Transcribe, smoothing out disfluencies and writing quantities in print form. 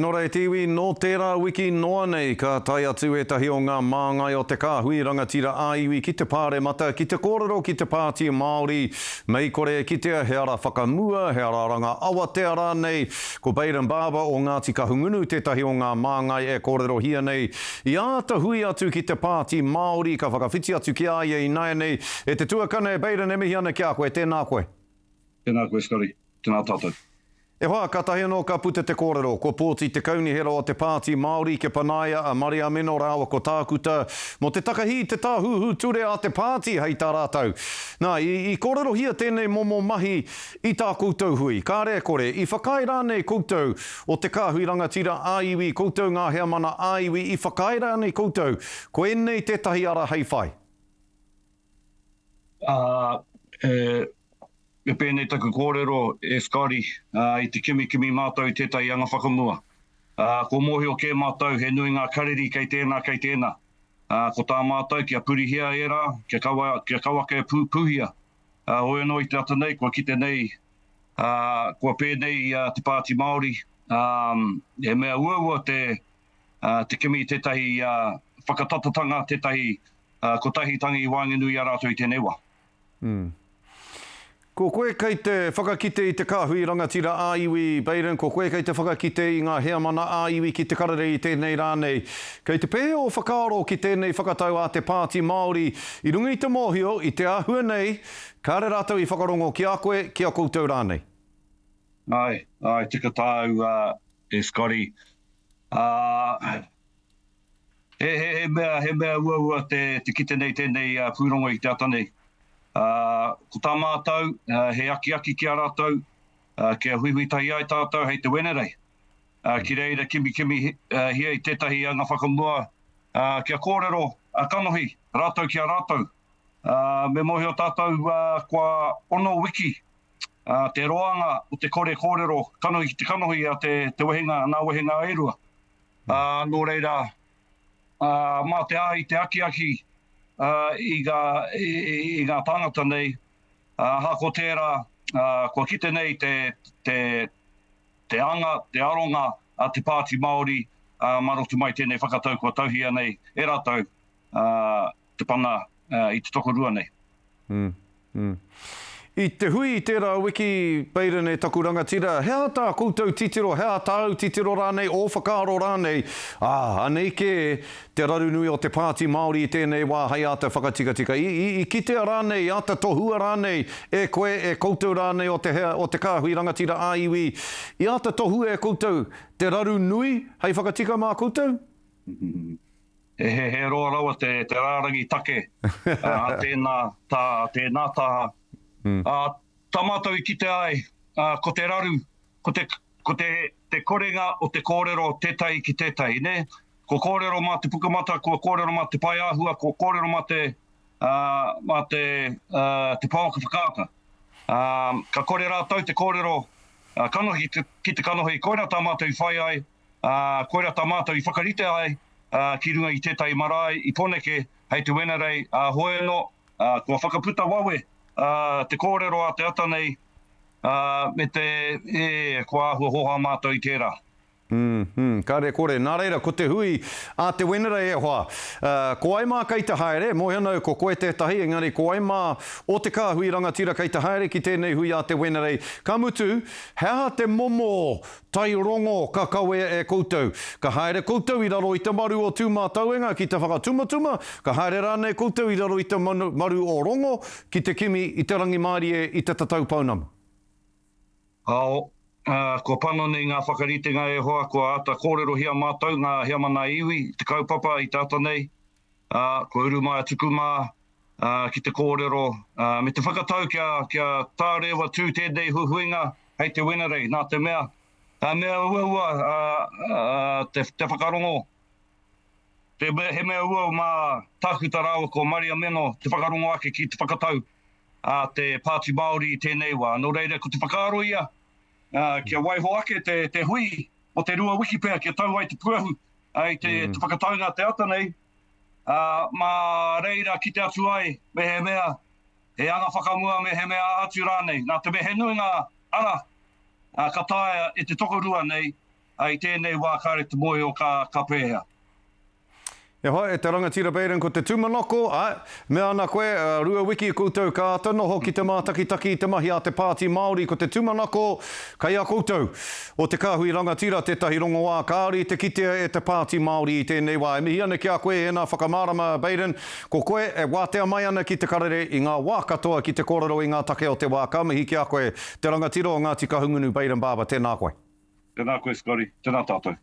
Nō reira te iwi, nō tērā wiki noa nei ka tae atu ētahi o ngā māngai o te kāhui rangatira ā-iwi ki te Pāremata ki te kōrero ki te Pāti Māori. Mei kore e kitea he ara whakamua, he ara ranga awatea rānei. Ko Bayden Barber o Ngāti Kahungunu tētahi o ngā māngai e kōrerohia nei. I āta hui atu ki te Pāti Māori ka whakawhiti atu ki a ia ināianei. E te tuakana e Bayden e mihi ana ki a koe, tēnā koe. Tēnā koe Scotty. Tēnā tātou. E hoa, kātahi anō ka puta te kōrero, kua pōti te kaunihera o te Pāti Māori kia panaia a Mariameno rāua ko Tākuta mō te takahi i te tāhuhu ture a te pāti hei tā rātou. Nā, i, i kōrerohia tēnei momo mahi i tā koutou hui, kāre e kore, i whakaae rānei koutou o te kāhui rangatira ā-iwi, koutou ngā heamana ā-iwi, i whakaae rānei koutou ko ēnei tētahi ara hei whai? Ā, e, me pēnei taku kōrero e Scotty, ā, i te kimikimi mātou i tētahi anga whakamua. Ā, kua mōhio kē mātou he nui ngā kariri kei tēnā, kei tēnā. Ā, ko tā mātou kia purihia ērā, kia kaua, kia kauaka e pū, pūhia. Ā, hoi anō i te ata nei, kua kite nei, ā, kua pēnei a Te Pāti Māori, ā, he mea uaua te, ā, te kimi i tētahi, ā, whakatatatanga, tētahi, ā, kotahitanga i waenganui i a rātou i tēnei wā. Mm. Ko koe kei te whakakite i te kāhui rangatira ā-iwi, Bayden, ko koe kei te whakakite i ngā heamana ā-iwi ki te karere i tēnei rā nei. Kei te pēhea ō whakaaro ki tēnei whakatau a te Pāti Māori i runga i te mōhio, i te āhua nei, kāre rātou i whakarongo ki a koe, ki a koutou rānei? Āe, āe, tika tāu, e Scotty. Ā, He, he, he mea, he mea uaua te, te kite nei tēnei pūrongo i te ata nei. Uh, ko tā mātou, uh, he akiaki ki a rātou, uh, kia huihui tahi ai tātou hei te Wenerei. Uh, ki reira kimikimi uh, hia i tētahi anga whakamua, uh, kia kōrero uh, kanohi rātou ki a rātou. Uh, me mōhio tātou uh, kua ono wiki uh, te roanga o te kore kōrero kanohi ki te kanohi a te, te wehenga, nā wehenga e rua. Ā, nō reira, ā, mā te aha i te akiaki, ā, i ngā, i, i ngā tāngata nei, ā, ahakoa tērā, ā, kua kite nei te, te, te anga, te aronga a te Pāti Māori, ā, mā roto mai tēnei whakatau kua tauhia nei e rātou, ā, te pana, ā, i te tokorua nei. Mm, mm. I te hui i tērā wiki, Bayden e taku rangatira, he aha tā koutou titiro, he aha tāu titiro rānei, ō whakaaro rānei, ā, anei kē te raru nui o te Pāti Māori i tēnei wā hei āta whakatikatika. I, i, i kitea rānei, i āta tohua rānei e koe, e koutou rānei o te hea, o te kāhui rangatira ā-iwi, i āta tohua e koutou te raru nui hei whakatika mā koutou? He, he, he roa rawa te, te rārangi take a tēnā tā, a tēnā taha. Mm. Uh, tā mātou i kite ai, uh, ko te raru, ko te, ko te, te korenga o te kōrero tētahi ki tētahi, nē? Ko kōrero mā te pukamata, ko kōrero mā te paeāhua, ko kōrero mā te, uh, mā te, uh, te pouaka whakaata. Uh, ka kore rātou te kōrero uh, kanohi ki te, ki te kanohi, koirā tā mātou i whai ai, ā, koirā tā mātou i whakarite ai ki runga i tētahi marae i Poneke hei te Wenerei, ā, hoi anō, ā, kua whakaputa wawe te kōrero a te ata nei, ā, me te, ē, kua āhua hōhā mātou i tērā. Mm, mm, kāre kore. Nā reira, ko te hui a te Wenerei e hoa. Ā, ko ai mā kei te haere, mōhio ana au ko koe tētahi, engari ko ai mā o te kāhui rangatira kei te haere ki tēnei hui a te Wenerei. Ka mutu, he aha te momo Tairongo ka kawea e koutou. Ka haere koutou i raro i te maru o Tūmātauenga ki te whakatumatuma, ka haere rānei koutou i raro i te maru o Rongo ki te kimi i te rangimārie i te tatau pounamu. Ao, ā, kua panoni ngā whakaritenga e hoa, kua āta kōrerohia mātou, ngā heamana iwi, te kaupapa i te ata nei, ā, kua uru mai a Tukumā, ā, ki te kōrero, ā, me te whakatau kia, kia tārewa tū tēnei huihuinga hei te Wenerei, nā te mea, he mea uaua, ā, ā, te, te whakarongo, te mea, he mea uaua mā Tākuta rāua ko Maria Meno te whakarongo ake ki te whakatau a te Pāti Māori i tēnei wā. Nō reira, ko te whakaaro ia, ā, kia waiho ake te, te hui o te rua wiki pea kia tau ai te puehu, ā, i te, te whakataunga te ata nei, ā, mā reira kite atu ai mehemea he anga whakamua me he mea aha atu rānei. Nā te mea he nui ngā ara ka taea e te tokorua nei, I tēnei wā kāre te mōhio ka, ka pēhea. E hoa, e te rangatira Baden, ko te tūmanako, āe, mea ana koe, rua wiki koutou ka āta noho ki te mātakitaki i te mahi a te Pāti Māori, ko te tūmanako kei a koutou o te kāhui rangatira tētahi rongoā kāore i te kitea e te Pāti Māori i tēnei wā. E mihi ana ki a koe ēnā whakamārama, Baden, ko koe e wātea mai ana ki te karere i ngā wā katoa ki te kōrero i ngā take o te wā. Ka mihi ki a koe, te rangatira o Ngāti Kahungunu, Baden Barber, tēnā koe. Tēnā koe Scotty, tēnā tātou.